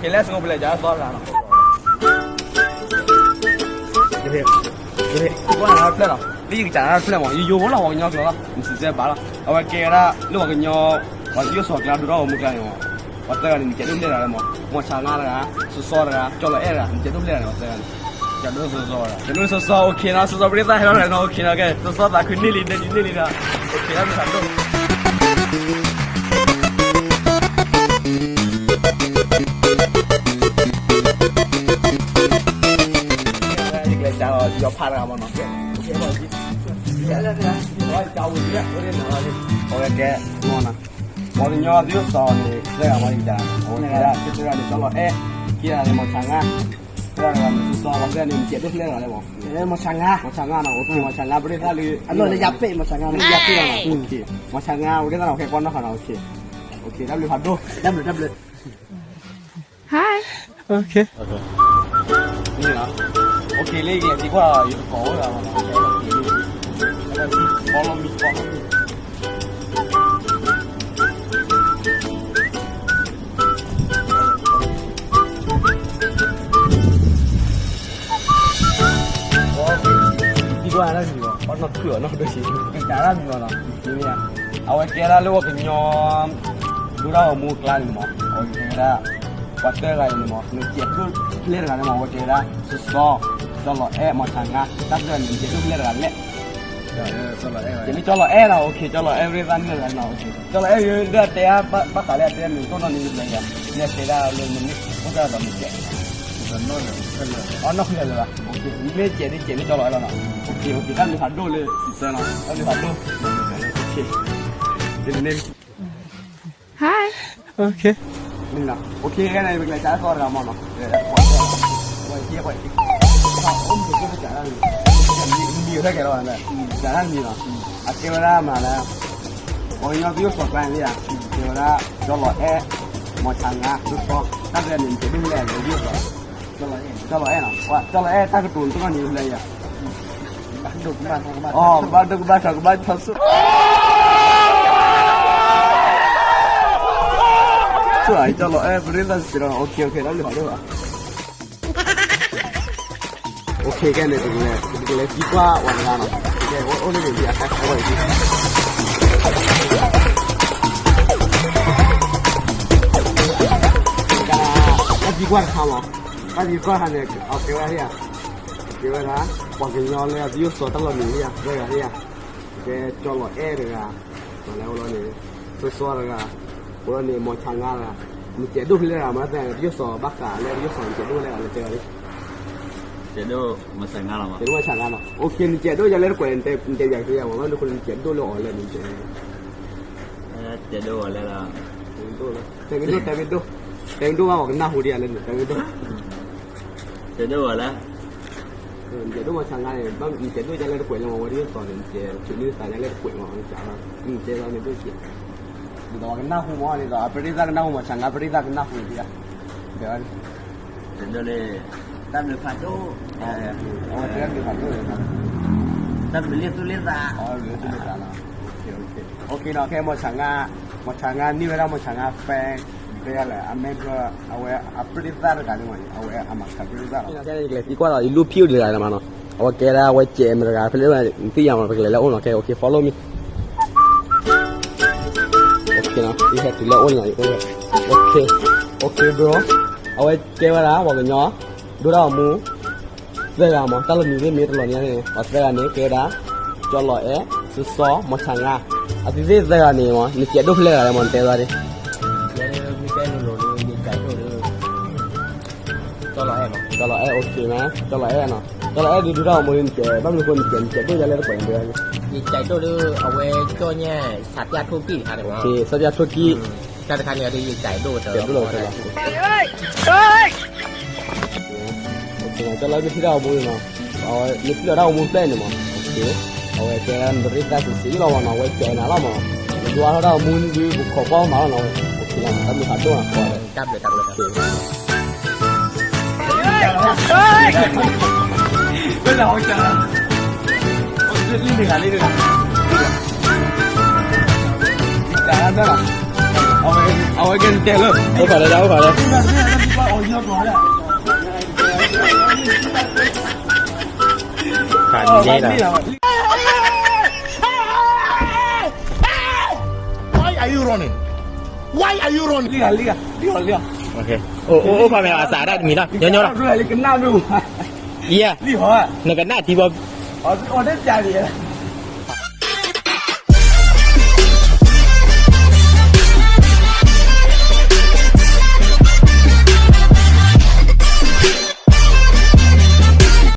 ကဲ let's go ပလဲၤကၠးသီတဂၤလီၤ. ယဟ့ၣ် ယဟ့ၣ် ကွၢ်နၤတဖျၢၣ်လီၤ. လၢယကစၢ်နၤတဖျၢၣ်မး ယယိၤဖိလီၤ ပှၤကညီကျိာ်လီၤ နစံးစဲဘၣ်လီၤ. အဝဲကဲဝဲဒၣ်လၢပှၤကညီ ပှၤသံၣ်အိၣ်စီၤကျါ ဒိၣ်ထီၣ်ဂီၤမူကျါန့ၣ်မး ပှၤသၢဂၤန့ၣ် နစဲးဒိၣ်ဖျဲၣ်တဂၤလဲၣ်မး. မီၤဆၣ်ငါတဂၤ, စီၤစီတဂၤ, ကၠီလီၤအဲၣ်တဂၤ, နစဲးဒိၣ်ဖျဲၣ်တဂၤန့ၣ် ပှၤသၢဂၤန့ၣ် ကၠီဒိၣ်စီၤစီတဂၤ, ကၠီဒိၣ်စီၤစီ okay နီၤ, စီၤစီပရ့သၣ်ဟဲထီၣ်တဂၤနီၤ, okay နီၤ, ကဲ စီၤစီသးခုန့ၢ်လံ ဒဲကန့ၢ်လံဒီး okay လီၤ မုၢ်သးဒိၣ် ယကလဲၤကၠးလီၤ ယီၤဖးတဂၤမးနီၤ, ကဲ အဝဲကဲ မီၤနီၤ, ပှၤကညီသံၣ်အိၣ်စီၤန့ၣ် သၢဂၤမး ယကစၢ် အဝဲကဲဒၣ် ခံသၢဂၤန့ၣ် ကၠီလီၤအဲၣ်, ခံဂၤန့ၣ် မီၤဆၣ်ငါ, သၢဂၤန့ၣ် စီၤစီ ပှၤသၢဂၤန့ၣ် နစဲးဒိၣ်ဖျဲၣ်တဂၤလဲၣ်မး. မီၤဆၣ်ငါ, မီၤဆၣ်ငါနီၤ, okay မီၤဆၣ်ငါ ပရ့သၣ်လၢ အလီၢ်လၢယၤပ့ၢ် မီၤဆၣ်ငါ လၢယၤပ့ၢ်လီၤနီၤ, okay မီၤဆၣ်ငါ ပရ့သၣ်နီၤ ခဲကွၢ်နီၣ်ဃာ်နီၤ, okay, okay တၢ်ဘျုးဖးဒိၣ် တၢ်ဘျုး တၢ်ဘျုး Hi. Okay. Okay. န့ၣ်လီၤ, okay လၢယကလဲၤသံကွၢ် ယသကိးအိၣ်ဒီး follow me, follow me. သံကွၢ်တၢ်မံၤဘၣ်, အနီၢ်ခုၣ်အနီၢ်ဒိၣ်ဆံး, ကစၢ်တၢ်မံၤဘၣ်နီၤ, အဝဲကဲဒၣ်လၢပှၤကညီ ဒိၣ်တၢ်ဂီၤမူအကျါန့ၣ်မး, အဝဲကဲဒၣ် ပှၤသၢဂၤအံၤန့ၣ်မး နစဲးဒိၣ်ဖျဲၣ်တဂၤန့ၣ်မး, အဝဲကဲဒၣ် စီၤစီ, ကၠီလီၤအဲၣ်, မီၤဆၣ်ငါ, တၢ်သၢဂၤန့ၣ် နစဲးဒိၣ်ဖျဲၣ်တဂၤလဲၣ်. ကဲလၢကၠီလီၤအဲၣ်နီၤ, okay ကၠီလီၤအဲၣ် ပရ့သၣ်န့ၣ်တဂၤနီၤ, okay ကၠီလီၤအဲၣ် ယဒၣ်တဲဘၣ်ဃးလၢအတဲမ့ၢ်တိၢ်နီၣ်န့ၣ်လၢယၤ, ယတဲဒၣ်လၢမ့ၢ်အိၣ်တၢ်ဒီးမ့ၢ်ကဲ အနီၢ်ဖျဲၣ်လၢၤဘၣ်, okay မ့ၢ်စဲးဒ်စဲးဒ်ကၠီလီၤအဲၣ်လီၤနီၤ, okay okay တၢ်ဘျုးဖးဒိၣ်လၢစံးဆၢနီၤ, တၢ်ဘျုးဖးဒိၣ်, okay န့ၣ် Hi. Okay. Okay န့ၣ် ပကလဲၤကၠးသီတဂၤမးနီၤ, မံၤတၢ်ကဲလီၤ, ကၠးတၢ်မံၤနီၤ, အကဲဝဲဒၣ်မးလၢ ပှၤကညီသံၣ်အိၣ်စီၤကျါန့ၣ်ဧါ, ကဲဝဲဒၣ် ကၠီလီၤအဲၣ်, မီၤဆၣ်ငါ, ဒိၣ်ထီ, တၢ်သၢဂၤန့ၣ် နစဲးဒိၣ်ဖျဲၣ်တဂၤလဲၣ်, ကၠီလီၤအဲၣ်နီၤ, ကၠီလီၤအဲၣ်တၢ်ကတိၤန့ၣ်တဂၤန့ၣ်ဖဲလဲၣ်ယၤ, ကဘၣ်ဒိကဘၣ်ထီၣ်ကဘၣ်ထီၣ်ဆိၣ်, ကၠီလီၤအဲၣ် ပရ့သၣ်စံးလီၤ, okay okay တၢ်ဘျုးဖးဒိၣ်ဘၣ်, okay ခဲန့ၣ် ပကလဲၤသံကွၢ်ဝဲတဂၤနီၤ, ကဲ အိၣ်လၢန့ၣ် ယဟဲဝဲအံၤ တၢ်သံကွၢ်တခါမး, တၢ်သံကွၢ်တခါန့ၣ် အကဲဝဲဒၣ် ကဲဝဲဒၣ် ပှၤကညီလၢအသံၣ်အိၣ်စီၤတၢ်လီၢ်န့ၣ်ဧါ, သၢဂၤဧါ, ကဲ ကၠီလီၤအဲၣ်တဂၤ, မၤလၢအိၣ်လီၤန့ၣ် စီၤစီတဂၤ, အိၣ်လီၤန့ၣ် မီၤဆၣ်ငါတဂၤ, နစဲးဒိၣ်ဖဲလဲၣ်တဂၤ, မၤသးသံၣ်အိၣ်စီၤဘၣ်ဃးလၢသံၣ်အိၣ်စီၤ နစဲးဒိၣ်ဖဲလဲၣ်တဂၤ လဲၤတဲဝဲလံ, စဲးဒိၣ်မီၤဆၣ်ငါလီၤ, စဲးဒိၣ်မီၤဆၣ်ငါလီၤ, okay နစဲးဒိၣ်ယၤလၢတကွဲး နတဲယၤက့ၤယၤမး, ဘၣ်မနုၤဃိလၢနစဲးဒိၣ်လၢအီၤလဲၣ်န့ၣ်, တဲမ့ၢ်ဒိၣ် တဲမ့ၢ်ဒိၣ် တဲမ့ၢ်ဒိၣ်ဘၣ် ပှၤကနၢ်ဟူဒံးယၤလၢန့ၣ် တဲမ့ၢ်ဒိၣ်, တဲဒိၣ်ဝဲလၢ နစဲးဒိၣ်မီၤဆၣ်ငါန့ၣ် နစဲးဒိၣ်ယၤလၢတကွဲးလၢမၤဝဲဒ်သိးန့ၣ် နစဲးထုးန့ၢ်သးယၤလၢတကွဲးမး နစဲးဒိၣ်န့ၣ်ဒိၣ်ကဲး, ဒ်သိးပှၤကနၢ်ဟူမး ဒ်သိးအပရ့သၣ်ကနၢ်ဟူမီၤဆၣ်ငါ ပရ့သၣ်ကနၢ်ဟူဒံးဧါ, တဲဝဲ စဲးဒိၣ်လၢ တၢ်ဘျုးဖးဒိၣ်, အဝဲတဲတၢ်ဘျုးဖးဒိၣ်လၢ တၢ်ဘျုးလၢသူၣ်လၢသး, အဝဲဘျုးလၢသူၣ်လၢသးလီၤ, okay okay, okay နီၤ, ခဲမီၤဆၣ်ငါ, မီၤဆၣ်ငါန့ၢ်ဝဲဒၣ်မီၤဆၣ်ငါ friend တဲလဲၣ် အမဲာ်ဘျီ အဝဲအပရ့သၣ်တဂၤန့ၣ်မး အဝဲအမၤခးပရ့သၣ်လီၤ, ယလဲၤသံကွၢ်ဒီး ယလူၢ်ဖံးအိၣ်ဒံးတဂၤန့ၣ်မးနီၤ, အဝဲကဲဒၣ်အဝဲစဲးမတဂၤ ဖဲလဲၣ် နသ့ၣ်ညါမး ပကလဲၤလၢအအိၣ်နီၤ, okay okay follow me, okay နီၤ, ယဟဲတုၤလၢအအိၣ်န့ၣ် okay okay bro, အဝဲကဲဝဲဒၣ် ပှၤကညီ ဒိၣ်တၢ်ဂီၤမူ သၢဂၤမး တၢ်လီၢ်မံၤသ့ၣ်မ့ၢ်တလီၤန့ၣ်န့ၣ် ပှၤသၢဂၤန့ၣ် ကဲဝဲဒၣ် ကၠီလီၤအဲၣ်, စီၤစီၤ, မီၤဆၣ်ငါ, အသုသ့ၣ်သၢဂၤန့ၣ်မး နစဲးဒိၣ်ဖဲလဲၣ်တဂၤလဲၣ်မး နတဲသးဒ် ကၠီလီၤအဲၣ်မး, ကၠီလီၤအဲၣ် okay မး, ကၠီလီၤအဲၣ်နီၤ, ကၠီလီၤအဲၣ်ဒ်ဒိၣ်တၢ်ဂီၤမူဒ်နစဲး ဘၣ်မနုၤဃိနစဲး နစဲးဒိၣ်ယၤလၢတကွဲးန့ၣ် ယစဲးဒိၣ်လၢအဝဲကၠီညါ ဆၣ်ပျၢ်ထိၣ်ကံၢ်တခါန့ၣ်မး, okay ဆၣ်ပျၢ်ထိၣ်ကံၢ်, တၢ်တခါန့ၣ်ဒီး ယစဲးဒိၣ်တၢ်လီၤ, ကၠီလီၤမ့ၢ်ထံၣ်တၢ်ဂီၤမူန့ၣ်နီၤ, မ့ၢ်ထံၣ်လီၤတၢ်ဂီၤမူဖျဲၣ်န့ၣ်မး, okay အဝဲတဲနရ့သၣ်စံးစံးလီၤမးနီၤ, အဝဲစဲးနၤလီၤမး, နဒွးထီၣ်တၢ်ဂီၤမူဒ်ပခိးကွၢ်မးလီၤနီၤ, okay လီၤ, တၢ်ဘျုးဖးဒိၣ်နီၤ, တၢ်ဘျုး တၢ်ဘျုး လၢန့ၣ်ဂၤလၢန့ၣ်ဂၤ, တၢ်ဘျုး အဝဲကတဲလၢ အိၣ်ခီလၢဒၣ် အိၣ်ခီလၢ ခါန့ၣ်လီၤ Why are you running? Why are you running? လံဂၤ လံဂၤ လံဂၤ လံဂၤ အိၣ် အိၣ် အိၣ်ဖးမဲာ်အသးဒၣ်တမံၤလီၤ ညီညီလီၤ လံကနၣ်ဒိၣ် ယဲ လံဟီ နကနၣ်ထံဘီ အီၤတပျးလံ